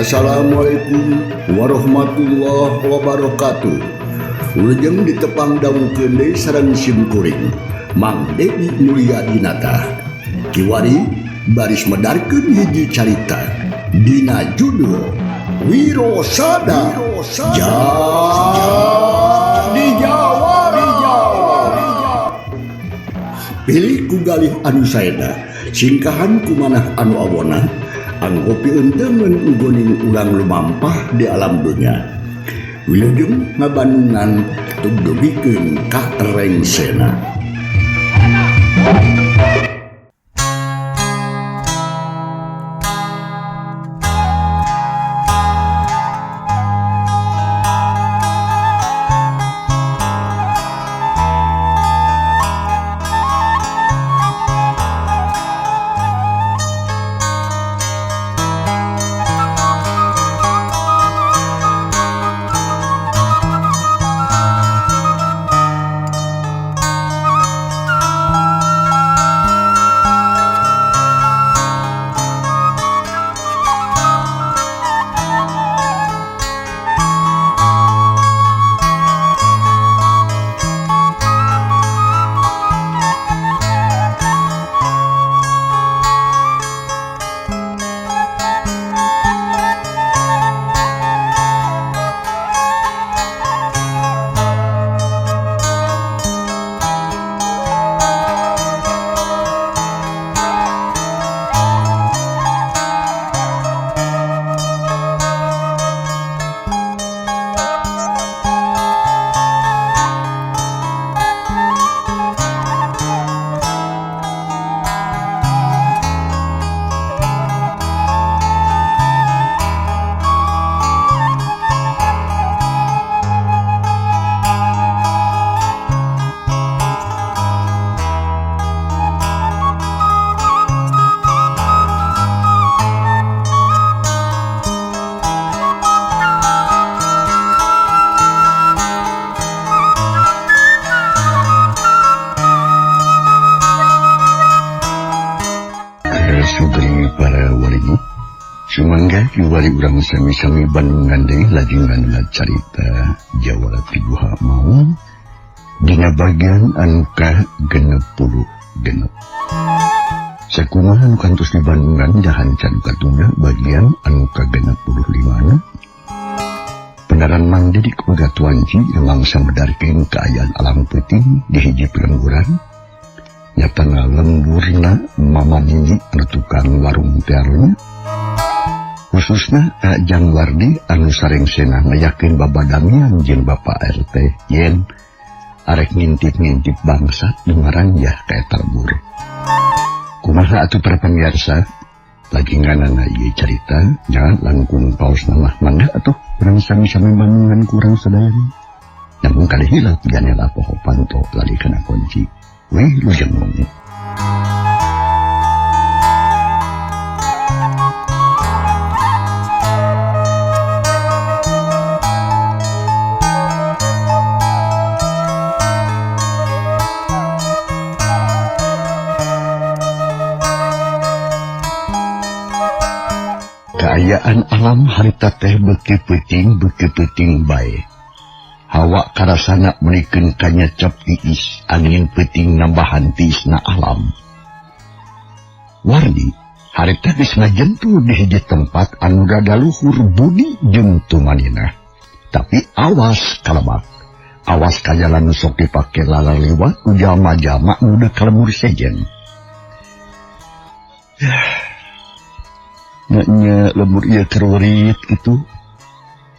Assalamualaikum warahmatullahi wabarakatuh. Wilujeng ditepang dangukeun deui sareng sim kuring Mang Dedi Mulyadinata. Kiwari baris medarkeun hiji carita dina judul Wiro Sada Jadi Jawara. Pilih ku galih anu saena, singkahan ku manah anu awona, anggo pieunteumeun ugoning urang lumampah di alam dunya. Wilujeng ngabandungan tugdugikeun ka rengsena. Para wargi sumangga kiwari urang sami-sami Bandungan deui lajeng carita Jawara Tiguha Maung dina bagian anu ka-66. Sakumaha nu kantos di Bandungan jahan can katunda bagian anu ka-65 na. Penaran Mang Didik Pegatuanci mangsa medarkeun kaayaan alam peuting di hiji pelemburan. Nyatana lemburna Mama Nini anu tukang warung tearnya, khususna Jang Wardi anu sarengsena ngayakeun babadamian jeung Bapak RT yen arek ngintip-ngintip bangsat nu ngaranjah ka eta lembur. Kumaha atuh para pamirsa, lajinganana ieu carita nya langkung paosna mah mangga atuh urang sami-sami bandungan kurang sadayana. Namun kali hilap janela poho panto lali kana kunci. Wih, lu jengong. Kaayaan alam harita teh beuki peuting bae. Hawa karasana meunikeun kanyecep tiis, angin peuting nambahan tiisna alam. Wardi harita geus ngajentul di hiji tempat anu rada luhur budi jeung tumanina. Tapi awas kalebak, awas ka jalan nu sok dipake lalaliwat ku jalma-jalma nu deuk ka lembur sejen. Nya lembur ieu keur werit kitu.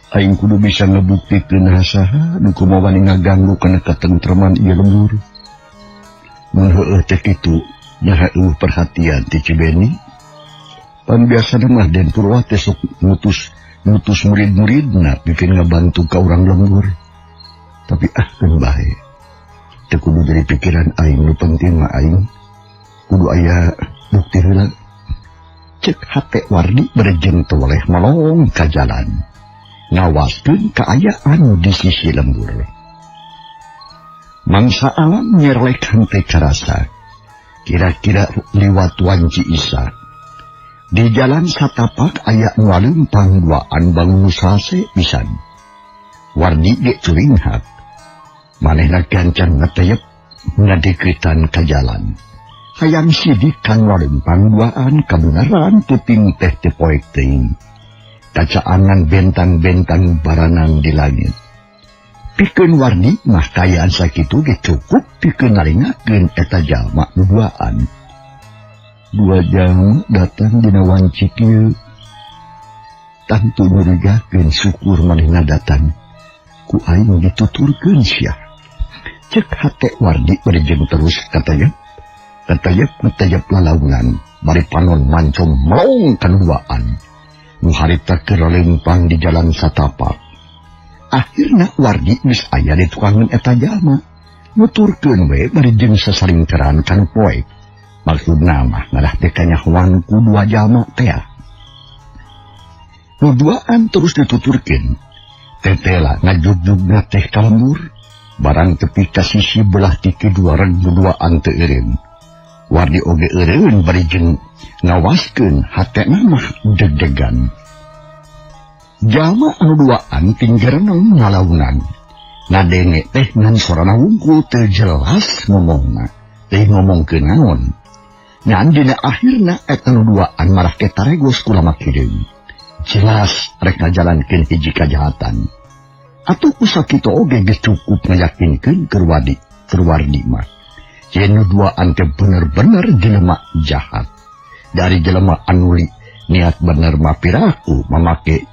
Aing kudu bisa ngebuktikeun saha nu kumaha wani ngaganggu kana katentreman ieu lembur. Mun heueuh teh kitu, nyaha eueuh perhatian ti Cibeni. Pan biasana mah Den Purwa teh sok ngutus murid-muridna pikeun ngabantu ka urang lembur. Tapi ah keun bae. Teu kudu jadi pikiran aing, nu penting mah aing kudu aya bukti heula. Cek hate Wardi berjeng toleh melong ka jalan. Ngawaskeun kaayaan di sisi lembur. Mangsa alam nyerlek henteu karasa. Kira-kira liwat wanci Isa. Di jalan satapak aya nu leumpang duaan bangun sase pisan. Wardi ge curinghak. Manehna gancang ngeteyep ngadeuketan ka jalan. Hayang sidik kan leumpang duaan kabeneran puting teh teu poek teuing. Kacaangan bentang-bentang baranang di langit. Pikeun Wardi mah kaayaan sakitu ge cukup pikeun ngalengakeun eta jalma nu duaan. Dua jalma datang dina wanci kieu. Tangtu nyurigakeun syukur manehna datang. Ku aing dituturkeun sia. Cek hate Wardi bari jeung terus katanya. Katayep ngetayep lalaunan bari panon mancong melong kanuaan. Nu harita keur leumpang di jalan satapak. Akhirna Wardi geus aya di tukangan eta jalma. Nuturkeun we bari jeung sasaringkeran kanu poek. Maksudna mah ngarah teh kanyahoan ku dua jalma teh. Nu duaan terus dituturkeun. Tetela ngajugjugna teh ka lembur, barang tepi ka sisi belah ti kedua reg nu duaan teu eureun. Wardi oge eureun bari jeung ngawaskeun hatena mah deg-degan. Jalma anu duaan tinggereneng ngalaunan. Ngadenge teh ngan sorana wungkul teu jelas ngomongna. Teh ngomongkeun naon. Ngan dina akhirna eta nu duaan marah ke taregos ku lama kireung. Jelas rek ngajalankeun hiji kajahatan. Atuh ku sakitu oge geus cukup ngayakinkeun keur Wardi, keur Wardi mah. Yen nu duaan teh bener-bener jelema jahat. Dari jelema anu niat bener mah piraku mamake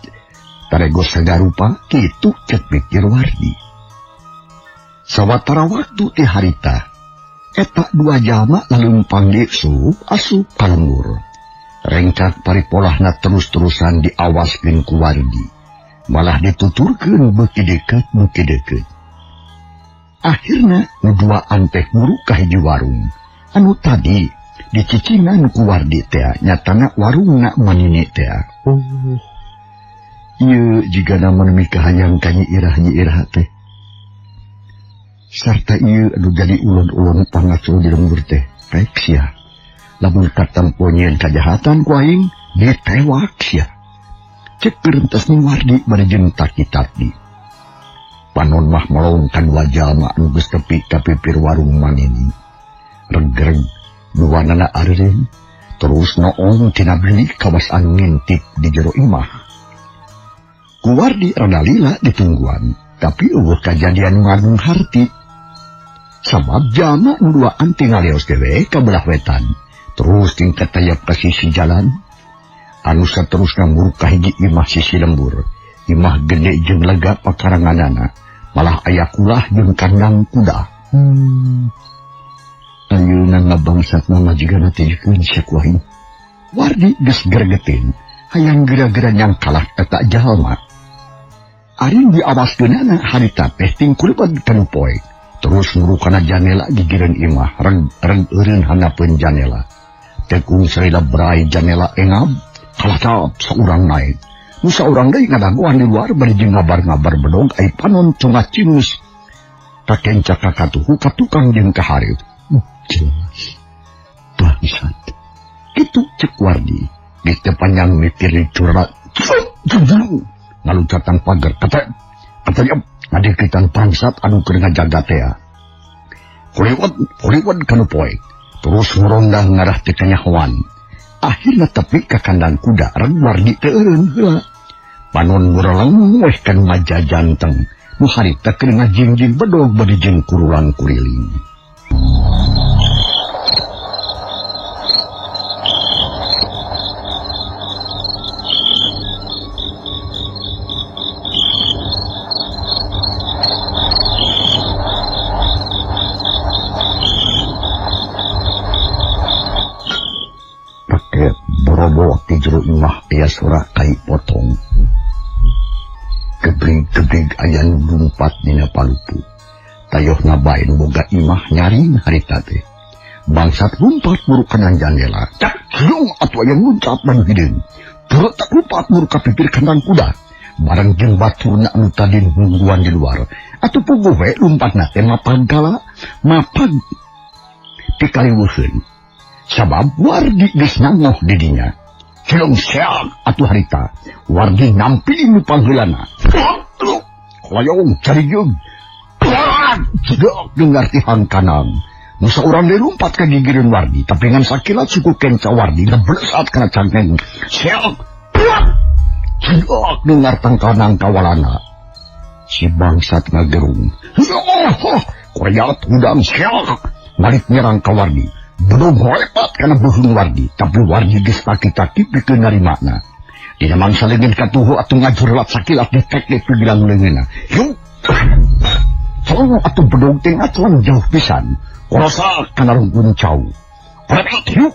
taregos sagarupa kitu cek pikir Wardi. Sawatara waktu ti harita eta dua jalma laleumpang deui sup asup ka lembur. Rengkak paripolahna terus-terusan diawaskeun ku Wardi. Malah dituturkeun beuki deukeut beuki deukeut. Akhirna nu duaan teh muruk ka hiji warung. Anu tadi dicicingan ku Wardi teh nyatana warungna manini teh. Oh. Ieu jigana mun mikahayang ka Nyi Irah Nyi Irah teh. Sarta ieu anu jadi ulun-ulun pangacul di lembur teh. Rek sia. Lamun katempo nyieun kajahatan ku aing ditewak sia. Cek gerentes nu Wardi bari jeung taki-taki. Panon mah melong ka dua jalma anu geus tepi ka pipir warung manini. Reg-reg duanana areureun terus noong tina bilik kawas anu ngintip di jero imah. Ku Wardi rada lila ditungguan, tapi eueuh kajadian ngagung harti. Sabab jalma nu duaan tinggal leos dewe ka belah wetan. Terus tingkat tayap ka sisi jalan. Anu saterusna muruk ka hiji imah sisi lembur. Imah gede jeung lega pakaranganana. Malah aya kulah jeung kandang kuda. Ayeuna ngabangsatna majigana teh jikeun sia ku aing. Wardi geus gregetin, hayang geura-geura nyangkalah eta jalma. Ari diawaskeunana harita teh tingkuleupan kanu poek. Terus ngurukana janela gigireun imah, reg-reg eureun handapeun janela. Tekung sarila brai janela engab, kalacap saurang naik. Nu saurang deui ngadagoan di luar bari jeung ngabar-ngabar bedog ai panon congak cingus. Kakenca ka katuhu ka tukang jeung ka hareup. Jelas. Bangsat. Kitu cek Wardi. Geus teu panjang mikir dicurat. Ngaluncatan pagar kata katanya ngadeukeutan bangsat anu keur ngajaga tea. Kuliwat kanu poek. Terus ngorondang ngarah teh kanyahoan. Akhirna tepi ka kandang kuda reg Wardi teu eureun heula. Panon ngureleng weh kan majajanteng. Nu harita keur ngajingjing bedog bari jeung kurulang kuriling. Borobok di jero imah aya sora kai potong. Gebrig-gebrig aya nu lumpat dina palupu. Tayohna bae nu boga imah nyaring harita teh. Bangsat lumpat muruk kana jandela. Cak jeung atuh aya luncat manu hideung. Beretak lumpat muruk ka pipir kandang kuda. Bareng jeung baturna anu tadi nungguan di luar. Atuh puguh we lumpatna teh mapag gala, mapag pikaliweuheun. Sabab Wardi geus nangoh di dinya. Cilung seak atuh harita. Wardi nampi nu pangheulana. Hoyong carijeung. Jedok dengar ti hangkanang. Nu saurang deui lumpat ka gigireun Wardi, tapi ngan sakilat suku kenca Wardi ngeblesat kana cangkeng. Seak. Jedok dengar tangkanang kawalana. Si bangsat ngagerung. Koryat udang seak. Malik nyerang ka Wardi. Belum hebat kana beuheung Wardi, tapi Wardi geus taki-taki pikeun narimana. Dina mangsa leungeun katuhu atuh ngajurlat sakilat ditekek pigilang leungeunna. Yuk. Celong atuh bedog teh ngacelang jauh pisan. Korosak kana rungkun cau. Koryat yuk.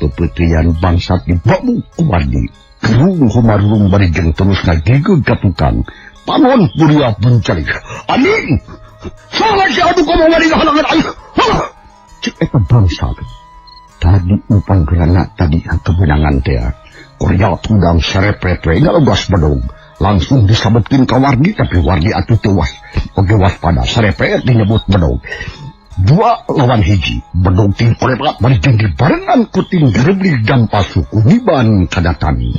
Pepetian bangsat dibabuk ku Wardi. Gerung humarurung bari jeung terus ngagegeug ka tukang. Panon buria buncarik. Amin. Salah si adu komo wari halangan aing. Cek eta bangsat. Tadi upang gerana tadi kemenangan teh. Korea tudang serepret we ngalogas bedog. Langsung disabetkeun ka Wardi tapi Wardi atuh teu was. Oge waspada serepret dinyebut bedog. 2 lawan 1. Bedog ting korepat bari jeung dibarengan ku ting gereblig dampa suku niban kana tani.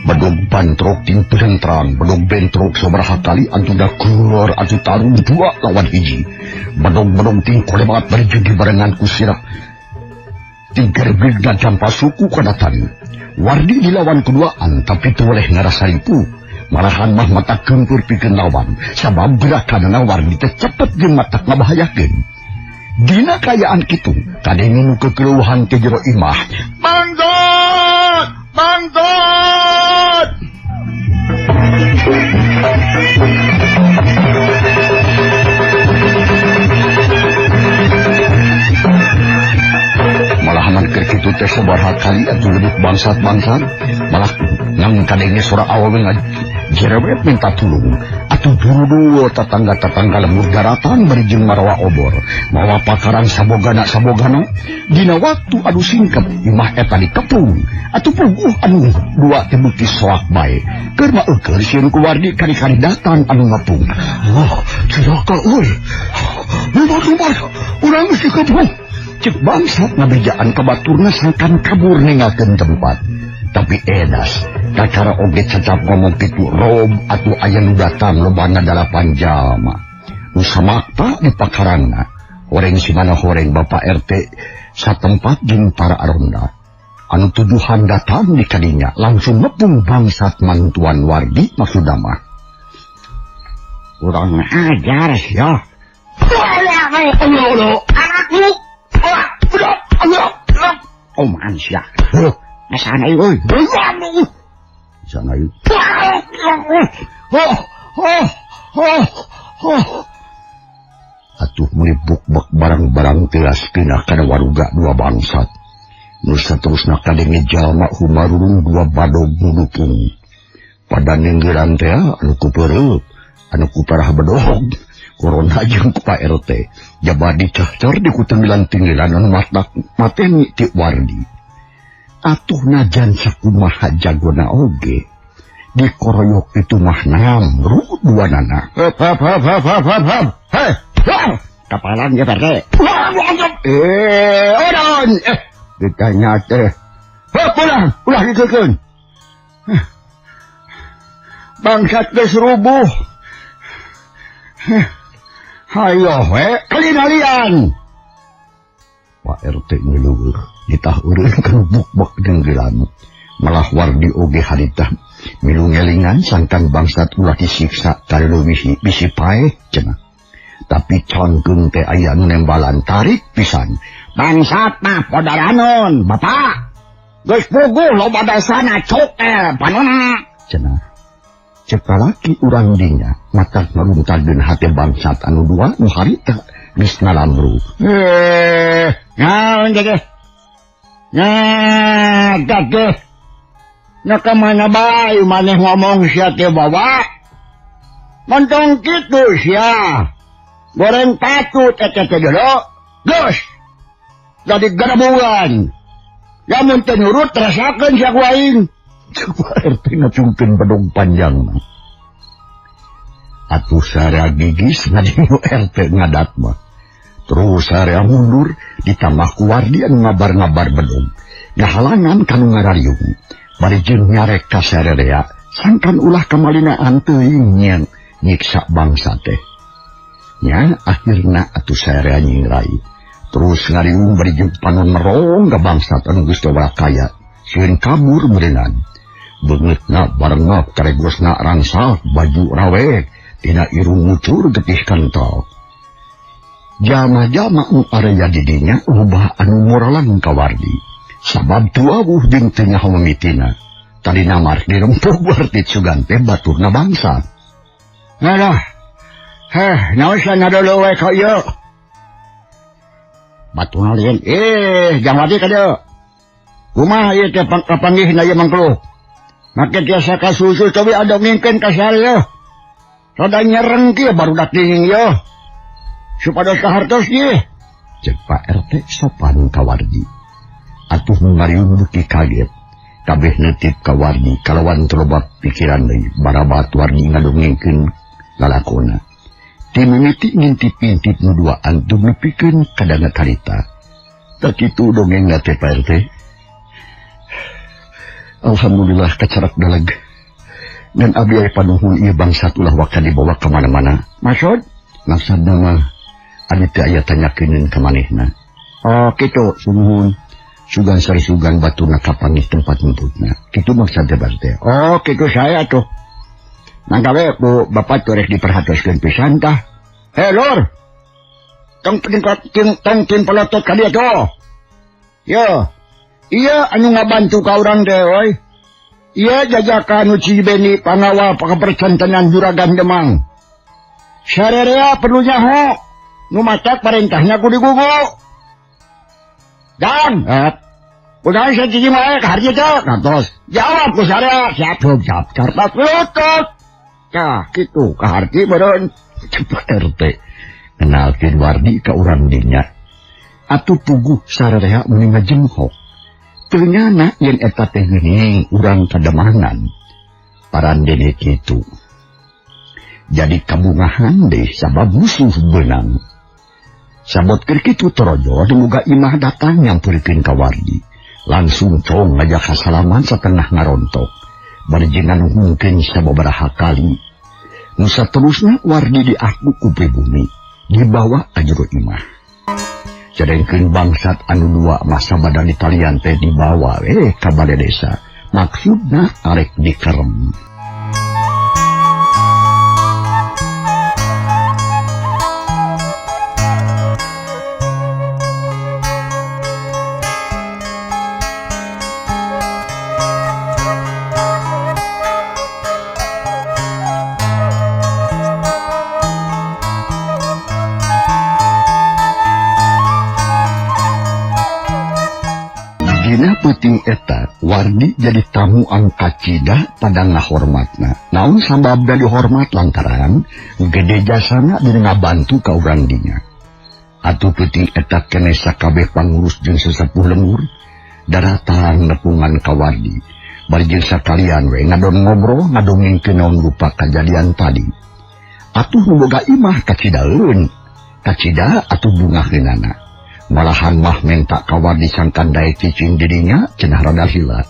Bedog bantrok ting pelentrang, bedog bentrok sabaraha kali antuna keluar atuh tarung 2 lawan 1. Bedog-bedog ting kolebat bari jeung dibarengan ku sirah. Ting gerbig dan campa suku kana tani. Wardi dilawan keduaan tapi teu boleh ngarasa ripuh. Malahan mah mata gempur pikeun lawan, sabab gerakanna Wardi teh cepet jeung matak ngabahayakeun. Dina kaayaan kitu, kadenge nu kekeluhan ke jero imah. Bangsat! Bangsat! Malahan keur kitu teh sabaraha kali atuh lebih bangsat-bangsat, malah nang kadenge sora awewe ngajerewet minta tulung. Atuh buru-buru tetangga-tetangga lembur daratan bari jeung marawa obor, mawa pakaran sabogana-sabogana. Dina waktu anu singkat imah eta dikepung. Atuh puguh anu dua teh beuki soak bae. Keur mah eukeun sieun ku Wardi kari-kari datang anu ngepung. Wah, cilaka euy. Lumar-lumar, urang geus dikepung. Cek bangsat ngabejaan ka baturna sangkan kabur ninggalkeun tempat. Tapi edas, kakara oge cecap ngomong kitu rob atuh aya nu datang lobana 8 jalma. Nu samakta di pakarangna, horeng simana horeng Bapak RT satempat jeung para aronda. Anu tuduhan datang di kadinya langsung ngepung bangsat mantuan Wardi maksudna mah. Urang ajar ya. Oh manusia. Sana euy. Sana euy. Atuh meuli buk-buk barang-barang teas pindah kana waruga dua bangsat. Nu saterusna kadenge jalma humarurung dua badog nu Pada ninggiran teh anu ku peureut, anu ku parah bedog. Corona jeung ku Pak RT. Jaba dicahcar di ku tembilan tinggilan anu matak mateni ti Wardi. Atuh najan sakumaha jagona oge dikoroyok itu mah namru dua nana. Hep hep hep hep hep hep hep. Hei, kapalan ya Pak. Odon. Ditanya teh. Hep ulah, ulah dikekeun. Bangsat geus rubuh. Hayo we, kalinalian. Pak RT ngeleuweuh, ditah eureun kana buk-buk denggelan. Malah Wardi oge harita milu ngelingan sangkan bangsat ulah disiksa kaleuwih bisi paeh cenah. Tapi cangkeung teh aya nu nembalan tarik pisan. Bangsat mah podaranon, Bapak. Geus puguh loba dosana cokel panona. Cenah. Cek lalaki urang dinya matak ngaruntageun hate bangsat anu dua nu harita geus ngalamru. Naon teh? Nah, gageh. Nya ka mana bae maneh ngomong sia teh bawa? Montong kitu sia. Goreng patut eta teh jero. Geus. Jadi gerebulan. Lamun teu nurut rasakeun sia ku aing. Coba RT ngacungkeun bedog panjang. Atuh sarea gigis ngadingu RT ngadat mah. Terus sarea mundur ditambah ku Wardi anu ngabar-ngabar bedog. Ngahalangan kanu ngarariung. Bari jeung nyarek ka sarerea sangkan ulah kamalinaan teuing nyen nyiksa bangsa teh. Nya akhirna atuh sarea nyingrai. Terus ngariung bari jeung panon merong ka bangsat anu geus teu kaya. Sieun kabur meureungan. Beungeutna barengna karegosna rangsak baju rawek tina irung ngucur getih kental. Jama-jama nu area di dinya ubah anu moralan ka Wardi. Sabab tuawuh jeung teu nyaho mimitina. Tadina mah dirempuk Wardi sugan teh baturna bangsa. Alah. Heh, naon sia ngadolo we ka ieu? Baturna lain. Jang Wardi ka dieu. Kumaha ieu teh kapanggihna ieu mangkluh? Make tiasa kasusu cobi adongengkeun ka sare. Rada nyereng kieu barudak dingin ieu. Supados kahartos ieu. Cek Pak RT sopan ka Wardi. Atuh ngariung beuki kaget. Kabeh neutip ka Wardi kalawan teu loba pikiran deui. Barabat Wardi ngadongengkeun lalakona. Ti mimiti ngintip-intip nu duaan teu nepikeun kadanget harita. Tah kitu dongengna teh Pak RT. Alhamdulillah kacarak daleg. Dan abdi aya panuhun ieu bangsat ulah waka dibawa ka mana-mana. Maksud? Maksudna mah abdi teh aya tanyakeun ka manehna. Oh, kitu. Sumuhun. Sugan sari sugan baturna kapanggih tempat ngumpulna. Kitu maksud teh Pak RT. Oh, kitu saya tuh. Mangga we ku bapak teh rek diperhatoskeun pisan tah. Hei, Lur. Tong tong tin pelotot ka dieu tuh. Yo. Iya anu ngabantu ka urang teh euy. Iya jajakan nu Cibeni pangawal pakapercantenan Juragan Demang. Sarerea perlu nyaho. Nu matak parentahna ku digugu. Dan, udah saya cicing wae ka hareup teh. Kantos. Jawab ku sarea, siap siap carta lutut. Tah kitu ka harti meureun. Cepat RT. Kenalkeun Wardi ka urang dinya. Atuh puguh sarerea meni ngajengkok. Teu nyana yen eta teh geuning urang kademangan. Parandene kitu. Jadi kabungahan deh sabab musuh beunang. Sabot keur kitu torojo muga imah datang nyamperkeun ka Wardi. Langsung cong ngajak kasalaman satengah ngarontok. Bari jeung nganuhunkeun sababaraha kali. Nu saterusna Wardi diaku ku pribumi dibawa ka jero imah. Sedengkeun bangsat anu dua masa badan di talian teh dibawa ka bale desa. Maksudna arek dikerem. Dina peuting eta Wardi jadi tamu anu kacida pada ngahormatna. Naon sababna dihormat lantaran gede jasana dina ngabantu ka urang dinya. Atuh peuting eta keneh sakabeh pangurus jeung sesepuh lembur daratang nepungan ka Wardi. Bari jeung sakalian we ngadon ngobrol ngadongengkeun naon rupa kajadian tadi. Atuh nu boga imah kacidaeun. Kacida atuh bungaheunana. Malahan mah menta ka Wardi sangkan daek cicing dirinya cenah rada hila.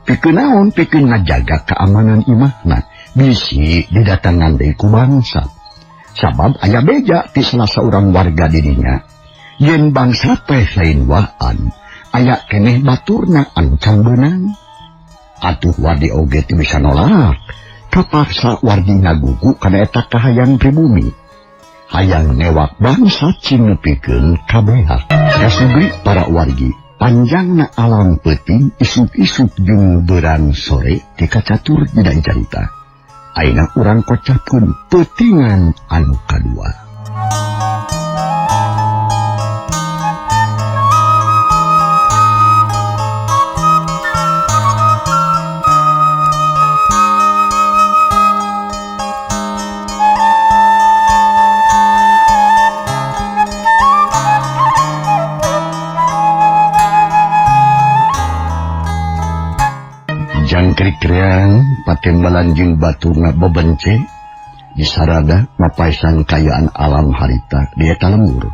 Pikeun naon pikeun ngajaga keamanan imahna bisi didatangan deui ku bangsa. Sabab aya beja ti salah saurang warga dirinya. Yen bangsa teh lain waan, aya keneh baturna anu can beunang. Atuh Wardi oge teu bisa nolak. Kapaksa Wardi ngagugu kana eta kahayang pribumi. Hayang newak bangsa cing nepikeun kabeha. Kasugri para wargi, panjangna alam peuting isuk-isuk jeung beurang sore ti kacatur dina carita. Ayeuna urang kocapkeun peutingan anu kadua. Jangkrik-kriang patembalan jeung baturna bebence di sarada mapaisan kayaan alam harita di eta lembur.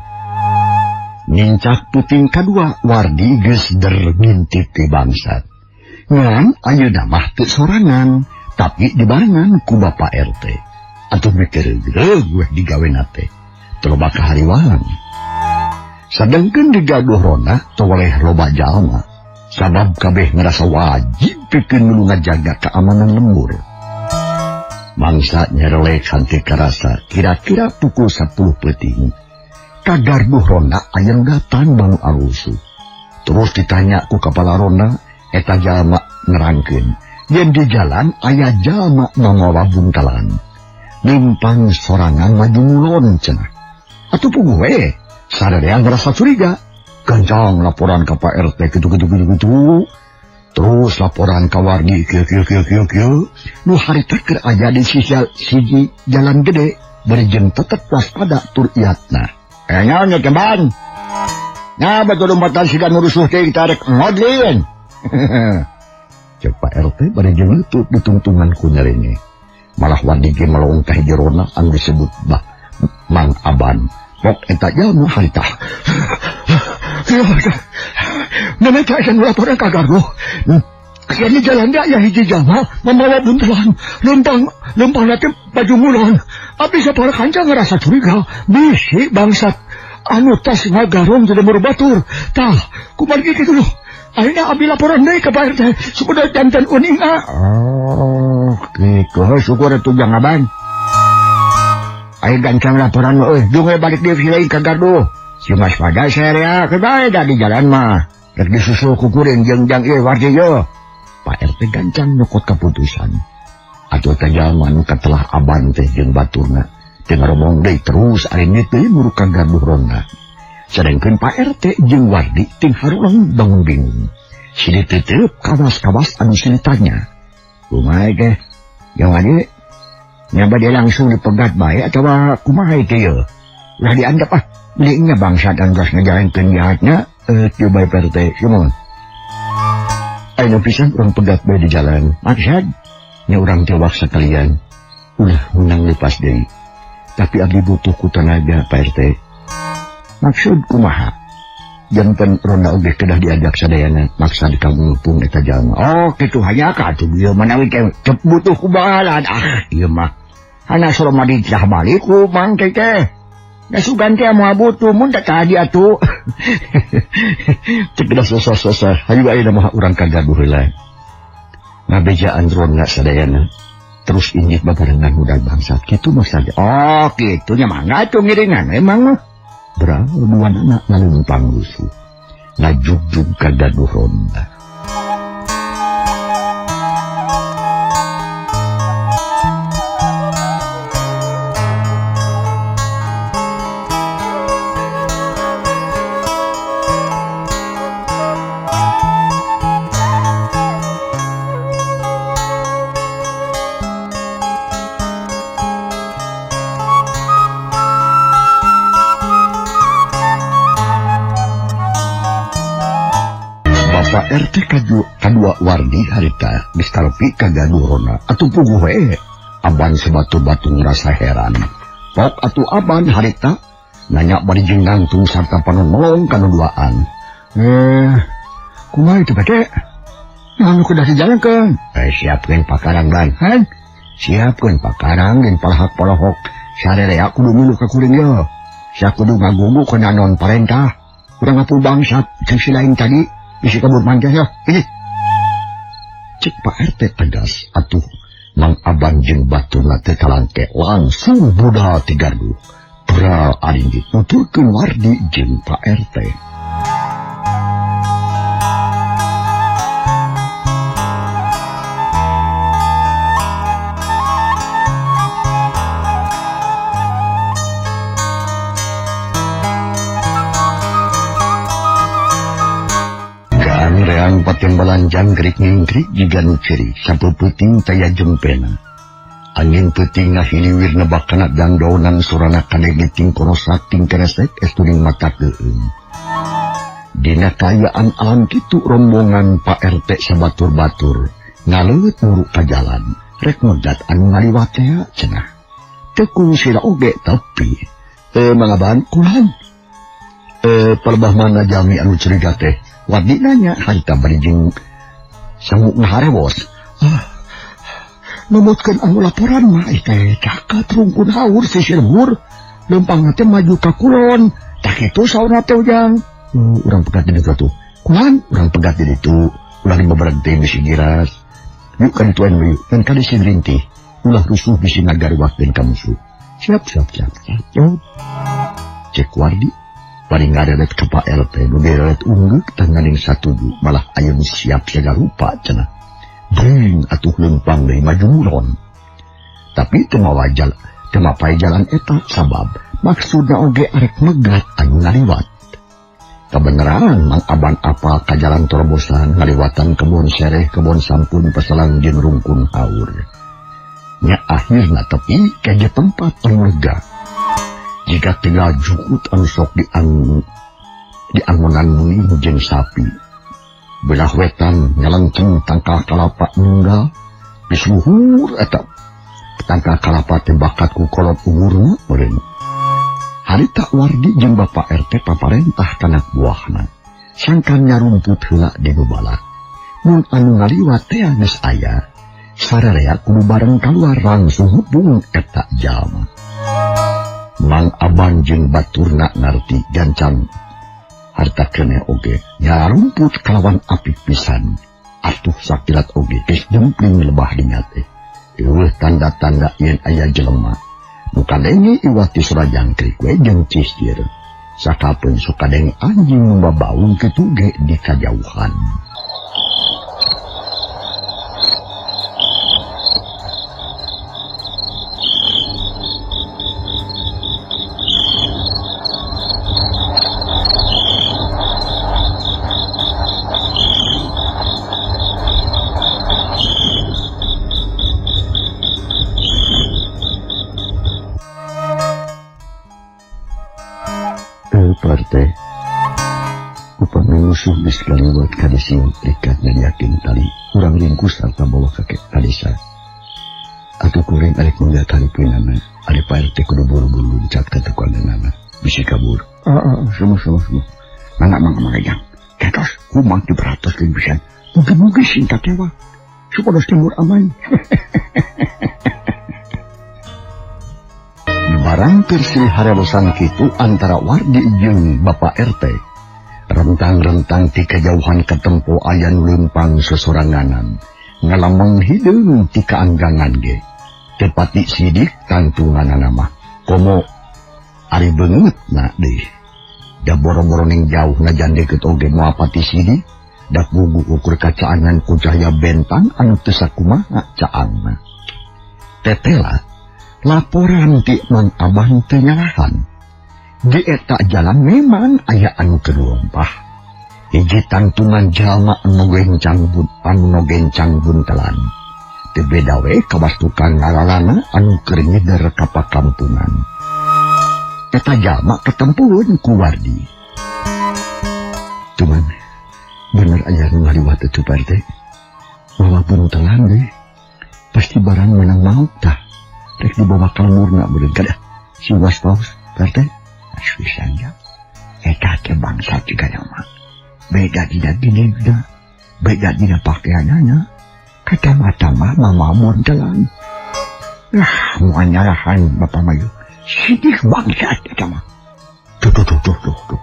Nincak puting kadua Wardi geus der ngintip ti bangsat. Ngan ayeuna mah teu sorangan, tapi dibarengan ku Bapak RT. Atuh mikir geureuh weh digawena teh. Teu loba kahariwang. Sadengkeun digaduh ronda toleh loba jalma. Sabab kabeh ngerasa wajib pikeun nu ngajaga keamanan lembur. Mangsa nyerelek hante karasa kira-kira pukul 10 peuting. Ka garduh ronda aya nu datang banu arusuh. Terus ditanya ku kepala ronda, eta jalma nerangkeun yen di jalan aya jalma mamawa buntalan. Limpang sorangan maju ngulon cenah. Atuh puguh we, sadaya ngerasa curiga. Gancang laporan ke Pak RT gitu. Terus laporan ke wargi kieu. Nu harita keur aya di sisi jalan gede berjeng tetep waspada tur iatna. Naon nya kemban? Nah betul lompatan siga nu rusuh teh tarik ngodlin. Cek Pak RT bari jeung lutut ditungtungan ku nyerenge. Malah wargi ge melong ka hiji rona anu disebut Bah Mang Aban. Pok eta jalma harita. Mereka akan melaporkan ke gardu. Di jalan dia ya hiji jalma membawa buntelan, lempang nanti baju ngulon. Abis para kanca ngerasa curiga, bisi bangsat anu tas ngagarong jadi batur. Tah, kumargi kitu loh. Akhirnya abi laporan deui ka Pak RT supaya jantan uning ah. Oh, kitu syukur atuh jang Aban. Ayo gancang laporan euy, jeung balik deui lain ka gardu. Si Mas pada saya kebae da di jalan mah. Rek disusul ku kuring jeung jang ieu wargi ye. Pak RT gancang nyokot keputusan. Atuh teh jalma nu katelah Aban teh jeung baturna. Teu ngaromong deui terus ari teh muru ka garduh ronda. Sedengkeun Pak RT jeung wardi ting harulang bangun bingung. Silih tetep kawas-kawas anu silih tanya. Kumaha teh? Yang adi nya bade langsung dipegat bae atawa kumaha teh ye? Ulah dianggap ah. Belinya bangsa dan gas ngejalankeun jahatnya, kieu bae Pak RT, sumon. Ayeuna pisan urang pegat bae di jalan. Maksad nya urang teh waksa kalian. Ulah menang lepas deui. Tapi abdi butuh ku tenaga Pak RT. Maksud kumaha? Janten ronda oge kedah diajak sadayana maksa di kampung eta jalma. Oh, kitu hanya ka atuh ieu manawi teh butuh ku balan. Ah, ieu mah. Hana soroma ditah balik ku mang teh. Da sugan teh moal butuh mun teh tadi atuh. Cek da sosok-sosok hayu ayeuna mah urang ka gaduh heula. Ngabejaan ronda sadayana. Terus injit babarengan modal bangsat kitu mah saja. Oh, kitu nya mangga atuh ngiringan emang mah. Berang dua anak ngalumpang rusuh. Ngajugjug ka gaduh ronda. Pak RT kadua wardi harita geus tarepi ka gaduh rona atuh puguh we. Aban sebatu-batu ngerasa heran. Pok atuh Aban harita nanya bari jeung nangtung sarta panon melong kana duaan. Kumaha itu Pak? Anu kudu dijalankeun. Siapkeun pakarang lan. Han? Siapkeun pakarang jeung palahak-palahok. Sarerea kudu milu ka kuring ye. Sia kudu ngagugu kana non parentah. Urang ngapul bangsat jeung si lain tadi. Bisi kabur manja ya. Ini. Cek Pak RT tegas atuh Mang Aban jeung baturna teh kalangke langsung budal ti gardu. Oral ari dituturkeun Wardi jeung Pak RT. Reang patimbalan jangkrik ngingkrik jiga nu ciri sapeupeting taya jempena. Angin peuting ngahiliwir nebakana dangdaunan sorana kadege ting korosak ting keresek estuning mata keueung. Dina kaayaan alam kitu rombongan Pak RT sabatur-batur ngaleut muru ka jalan rek megat anu ngaliwat tea cenah. Teu kungsila oge tapi mangaban kulan. Palebah mana jami anu curiga teh? Wardi nanya harita bari jeung sangu ngaharewos. Numutkeun anu laporan mah teh caket rungkun haur sisir bur leumpang teh maju ka kulon. Tah kitu saurna teh ujang. Urang pegat di ditu atuh. Kulan urang pegat di ditu. Ulah dibeberhenti bisi giras. Yuk kan tuan we ngan kali sing rintih. Ulah rusuh bisi ngagaruakeun ka musuh. Siap siap siap. Siap. Cek Wardi paling ngareret ke Pak RT nu direret unggeuk tanganing satuju malah ayeuna siap siaga rupa cenah. Bring atuh leumpang deui maju muron. Tapi teu mawajal, teu mapai jalan eta sabab maksudna oge arek megat anu ngaliwat. Kabeneran Mang Aban apal ka jalan torobosan ngaliwatan kebon sereh kebon sampun peselang jeung rungkun haur. Nya akhirna tepi ka tempat anu lega. Jika tinggal jukut anu sok diangonan meuing jeung sapi. Belah wetan nyalengceng tangkal kalapa nunggal geus luhur eta tangkal kalapa teh bakat ku kolot umurna meureun. Harita Wardi jeung Bapak RT paparentah kana buahna. Sangkan nyarumput heula di nu balak. Mun anu ngaliwat teh geus aya, sararea kudu bareng kaluar langsung hubung eta jalma. Mang Aban jeung baturna ngarti gancang harta keneh oge nyarumput kalawan apik pisan. Atuh sakilat oge geus jempling lebah dinya teh. Eueuh tanda-tanda yen aya jelema. Nu kadenge iwat ti sora jangkrik we jeung cisir. Sakapeun sok kadenge anjing nu babaung kitu ge di kajauhan. Partai upami musuh geus kaliwat ka desa rikat nyadiakeun tali urang ringkus sarta bawa ka desa. Atuh kuring arek mangga tali pinana ari Pak RT kudu buru-buru luncat ka tukanganana bisi kabur. Semua semua mangga mangga mangga jang kantos kumaha diperhatoskeun pisan mugi-mugi sing katewa supados timur aman. Barang keur harelosan kitu antara Wardi jeung Bapak RT. Rentang-rentang ti kajauhan katempo aya nu leumpang sosoranganan. Ngalameng hideung ti kaanggangan ge. Teu pati sidik tangtunganana mah. Komo ari beungeutna deui. Da boro-boro ning jauh najan deukeut oge moal pati sidik. Da pugu ukur kacaangan ku cahaya bentang anu teu sakumaha caangna. Tetela laporan ti Mang Abang teu nyalahan. Di eta jalan memang aya anu keur lompah. Hiji tangtungan jalma anu gencang buntelan. Teu beda we kawas tukang ngalalana anu keur nyeder ka pakampungan. Eta jalma katempueun ku Wardi. Cuman bener aya nu ngaliwat teh Pak RT. Mawa buntelan deui. Pasti barang menang maut tah. Rek dibawa ka lemurna beureun kada si was paus Pak RT. Pisan ja. Eta teh bangsa jiga mah. Beda dina dinigna, beda dina pakaianana. Kacamata mah mama buntelan. Ah, moal nyalahan Bapak Mayu. Sidik bangsa eta mah. Tuh tuh tuh tuh tuh.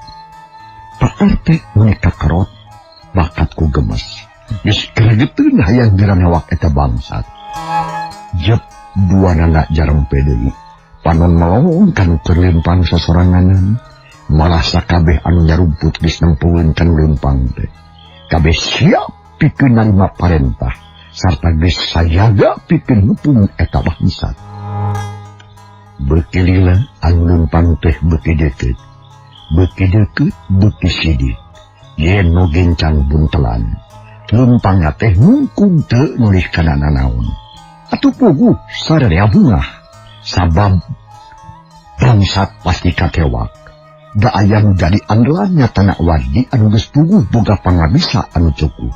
Pak RT meuni kakerot bakat ku gemes. Geus gregeteun hayang geura newak eta bangsat. Jep dua nana jarang deui. Panon melong kanu keur lempang sasoranganan. Malah sakabeh anu nyarumput geus nempoeun kanu lempang teh. Kabeh siap pikeun narima parentah sarta geus sajaga pikeun ngepung eta bangsat. Beuki lila anu lempang teh beuki deukeut. Beuki deukeut beuki sidik. Yen nu gencang buntelan. Lempang teh mungkung teu nulih kana nanaon. Atuh puguh sararea bungah. Sabab bangsat pasti katewak. Da aya nu jadi andalan nyatana Wardi anu geus puguh boga pangabisa anu cukup.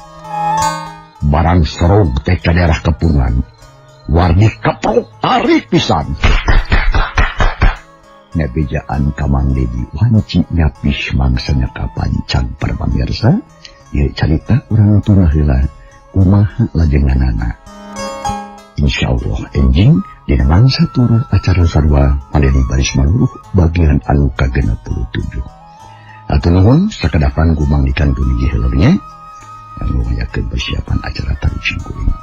Barang serog teh ka daerah kepungan. Wardi keprok tarik pisan. Nebejaan ka Mang Dedi wanci nyapih mangsanya kapancang para pamirsa. Ieu carita urang turah heula kumaha lajenganana. Insyaallah enjing dina mangsa turah acara sarua malini baris maluruh bagian anu ka-67. Hatur nuhun sakadapan ku Mang Dikan Guniji heuleunya anu ngayakeun persiapan acara tarucing kuring.